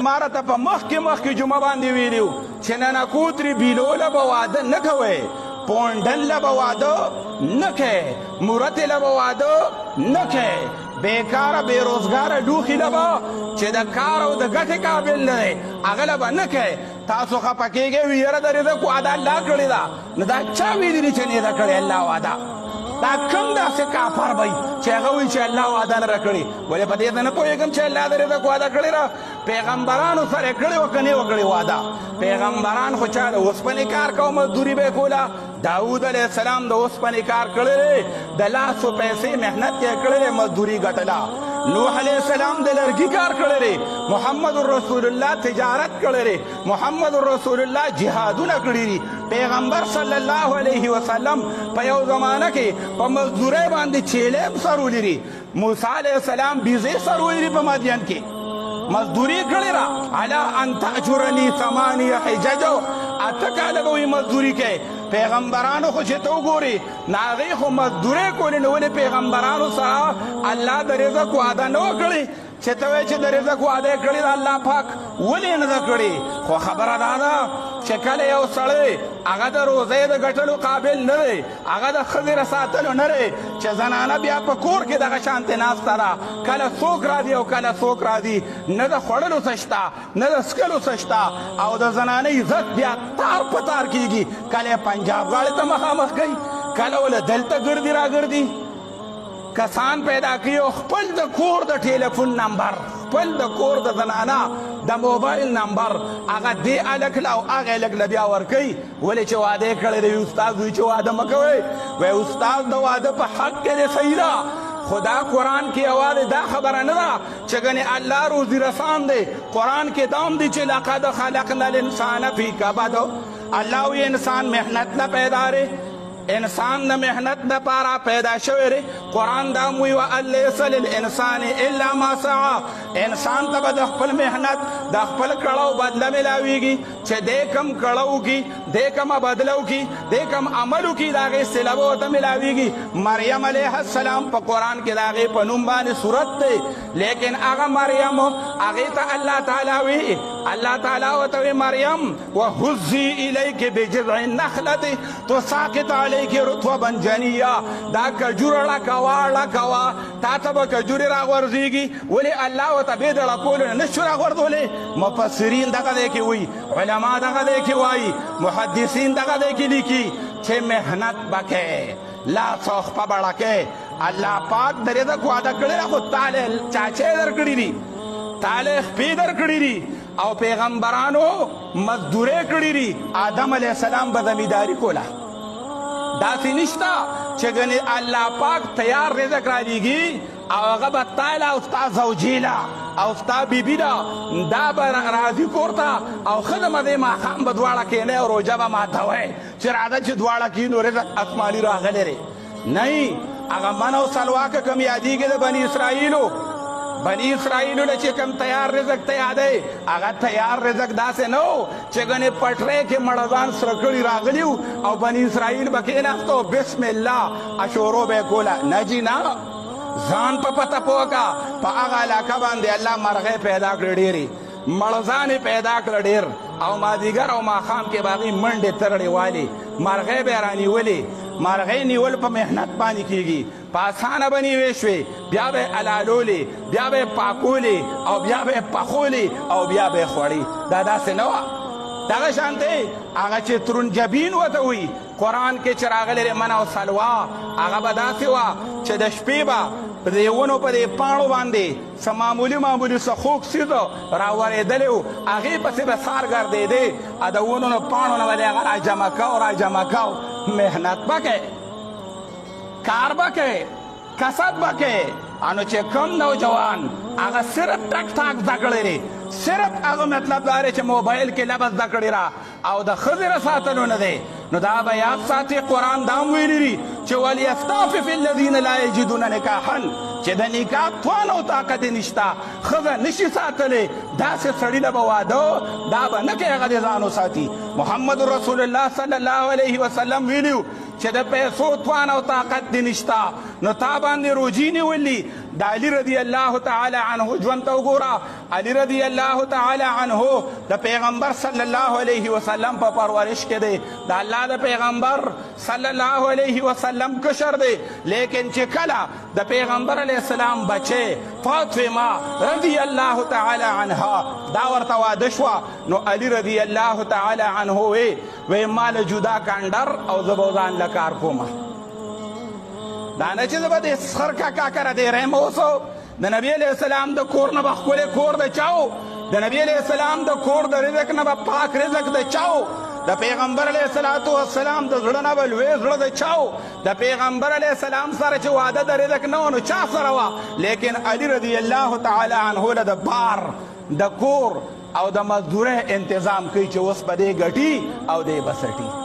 ما راته په مخکې مخکې جمعه باندې ویلي وو چې ننکوترې بیلو له به واده نه کوئ، پونډن له به واده نه کوې، مورتې له به واده نه کوې، بېکاره بې روزګاره لوښي له به چې د کار او د ګټې قابل نه دی هغه له به نه کوې. تاسو خفه کېږئ وي یاره د رزق وعده الله کړې ده، نو دا چا ویلي دي چې نه ده کړې الله وعده؟ دا کوم داسې کافر به وي چې هغه وایي چې الله وعده نه ده کړې؟ ولې په دې زه نه پوهېږم چې الله د رزق وعده کړې ده. پیغمبرانو سره یې کړې وه که نه وه کړې وعده؟ پیغمبران خو چا د اوسپنې کار کوه، مزدوري به یې کوله. داود علیه السلام د اوسپنې کار کړی دی، د لاسو پیسې محنت یې کړی دی، مزدوري ګټله. نوح علیه السلام د لرګي کار کړی دی، محمد رسول الله تجارت کړی دی، محمد رسول الله جهادونه کړي دي. پیغمبر صلی الله علیه وسلم په یو زمانه کې په مزدورۍ باندې چیلې هم سرولي دي. موسی علیه السلام بیزې سرولي دي په مدین کې، مزدوري کړې ده. علی ان تأجرني ثمانیه حجج، اته کاله به وي مزدوري کوي. پیغمبرانو خو چې ته وګورې نو هغې خو مزدورۍ کولې، نو ولې پیغمبرانو سره الله د رزق وعده نه وه کړې؟ چې ته وایې چې د رزق وعده یې کړې ده الله پاک، ولې یې نه ده کړې؟ خو خبره دا ده چې کله یو سړی هغه د روزۍ د ګټلو قابل نه دی، هغه د ښځې د ساتلو نه دی، چې زنانه بیا په کور کې دغه شانتې ناسته ده، کله څوک راځي او کله څوک راځي، نه د خوړلو څه شته نه د څښلو څه شته، او د زنانې عزت بیا تار په تار کېږي. کله یې پنجاب غاړې ته مخامخ کوي، کله وله دلته ګرځي راګرځي، کسان پیدا کوي او خپل د کور د ټلیفون نمبر، خپل د کور د زنانه د موبایل نمبر هغه دې هلک له او هغه هلک له بیا ورکوي. ولې چې واده یې کړی دی، استاد وایي چې واده مه کوئ. وایي استاد د واده په حق کې دی، صحیح ده، خو دا قرآن کې یوازې دا خبره نه ده چې ګنې الله روزي رسان دی. قرآن کې دا هم دی چې لقد خلقنا الانسان فی کبد، الله وایي انسان محنت نه پیدا دی، انسان د محنت دپاره پیدا شوی دی. قرآن دا هم وایي وان لیس للانسان الا ما سعی، انسان ته به د خپل محنت د خپل کړاو بدله ملاویږي، چې دی کوم کړاو وکړي، دی کومه بدله وکړي، دی کوم عمل وکړي، د هغې صله به ورته ملاویږي. مریم علیه السلام په قرآن کې د هغې په نوم باندې صورت دی، لیکن هغه مریم هغې ته الله تعالی وایي، الله تعالی ورته وایي مریم وهزي الیک بجذع النخلة تساقط علیک رطبا جنیا، دا کجوره ړکوه ړکوه، تا ته به کجورې راغورځېږي. ولې الله ورته بې د ړکولو نه نشو راغورځولی؟ مفسرین دغه ځای کې وایي، علما دغه ځای کې وایي، محدثین دغه ځای کې لیکي چې محنت به کوې، لاس او خپه به ړکې. الله پاک د رزق وعده کړې ده، خو تاله چاچې درکړي دي، تاله خپې درکړي دي، او پیغمبرانو مزدورۍ کړي دي. آدم علیه السلام به زمینداري کوله. داسې نشته چې ګنې الله پاک تیار رزق رالیږي او هغه به تا له او ستا زوجې له او ستا بیبي له دا به راځي کور ته او ښه د مزې ماښام به دواړه کښېنئ او روژه به ماتوئ چې راځه چې دواړه کښېنو رزق آسماني راغلی دی. نه، هغه من او سلوا که کوم یادېږي د بني اسرائیلو، بني اسرائیلو له چې کوم تیار رزق ته یادوي، هغه تیار رزق داسې نه و چې ګنې پټری کې مړزان سره کړي راغلي وو او بني اسرائیل به کښېناستو بسم الله اشورو به یې کوله. نه جي نه، ځان په پته پوه که. په هغه علاقه باندې الله مرغۍ پیدا کړې ډېرې، مړزان یې پیدا کړه ډېر، او مازدیګر او ماښام کې به هغوی منډې ترړې والې، مرغۍ به یې رانیولې. مرغۍ نیول په محنت باندې کېږي، په اسانه به نیوې شوې، بیا به یې حلالولې، بیا به یې پاکولې، او بیا به یې پخولې، او بیا به یې خوړې. دا داسې نه وه. دغه شان دی هغه چې ترنجبین ورته وایي قرآن کې چې راغلی دی من او سلوا، هغه به داسې وه چې د شپې به په دې ونو په دې پاڼو باندې څه معمولي معمولي څه خوږ څیز راورېدلی و، هغې پسې به سار ګرځېدی، د ونو نه پاڼو نه به دې هغه راجمع کو راجمع کو. محنت به کوې، کار به کوې، کسب به کوې. انو چې کوم نوجوان هغه صرف ټک ټاک زده کړی دی، صرف هغه مطلب دا دی چې موبایل کې لفظ زده کړی را او د ښځې د ساتلو نه دی، نو دا به یاد ساتي. قرآن دا هم ویلي دي چې ولیستعفف الذین لا یجدون نکاحا، چې د نکاح توان او طاقت یې نشته، ښځه نشي ساتلی، داسې سړي له به واده دا به نه کوي، هغه دې ځان وساتي. محمد رسول الله صلی الله علیه وسلم ویلي چې د پیسو توان او طاقت دې نشته، نو تا باندې روجي نیولي. د علی رضی الله تعالی عنه ژوند ته وګوره، علی رضی الله تعالی عنه د پیغمبر صلی الله علیه وسلم په پرورش کې دی، د الله د پیغمبر صلی الله علیه وسلم کشر دی. لیکن چې کله د پیغمبر علیه السلام بچی فاطمه رضی الله تعالی عنها دا ورته واده شوه، نو علی رضی الله تعالی عنه وی ما له جدا کنډر او زه به ځان له کار کومه. دا نه چې زه به د سخر کاکا کره دېره یم اوس د نبی علیه السلام د کور نه به ښکلی کور د چاو، د نبی علیه السلام د کور د رزق نه به پاک رزق د چاو، د پیغمبر علیه الصلاة والسلام د زړه نه به لوی زړه د چاو، د پیغمبر علیه السلام سره چې واده د رزق نه و نو چا سره وه. لیکن علی رضی الله تعالی عنه له د بار د کور او د مزدورۍ انتظام کوي چې اوس به دې ګټي او دې به سټي.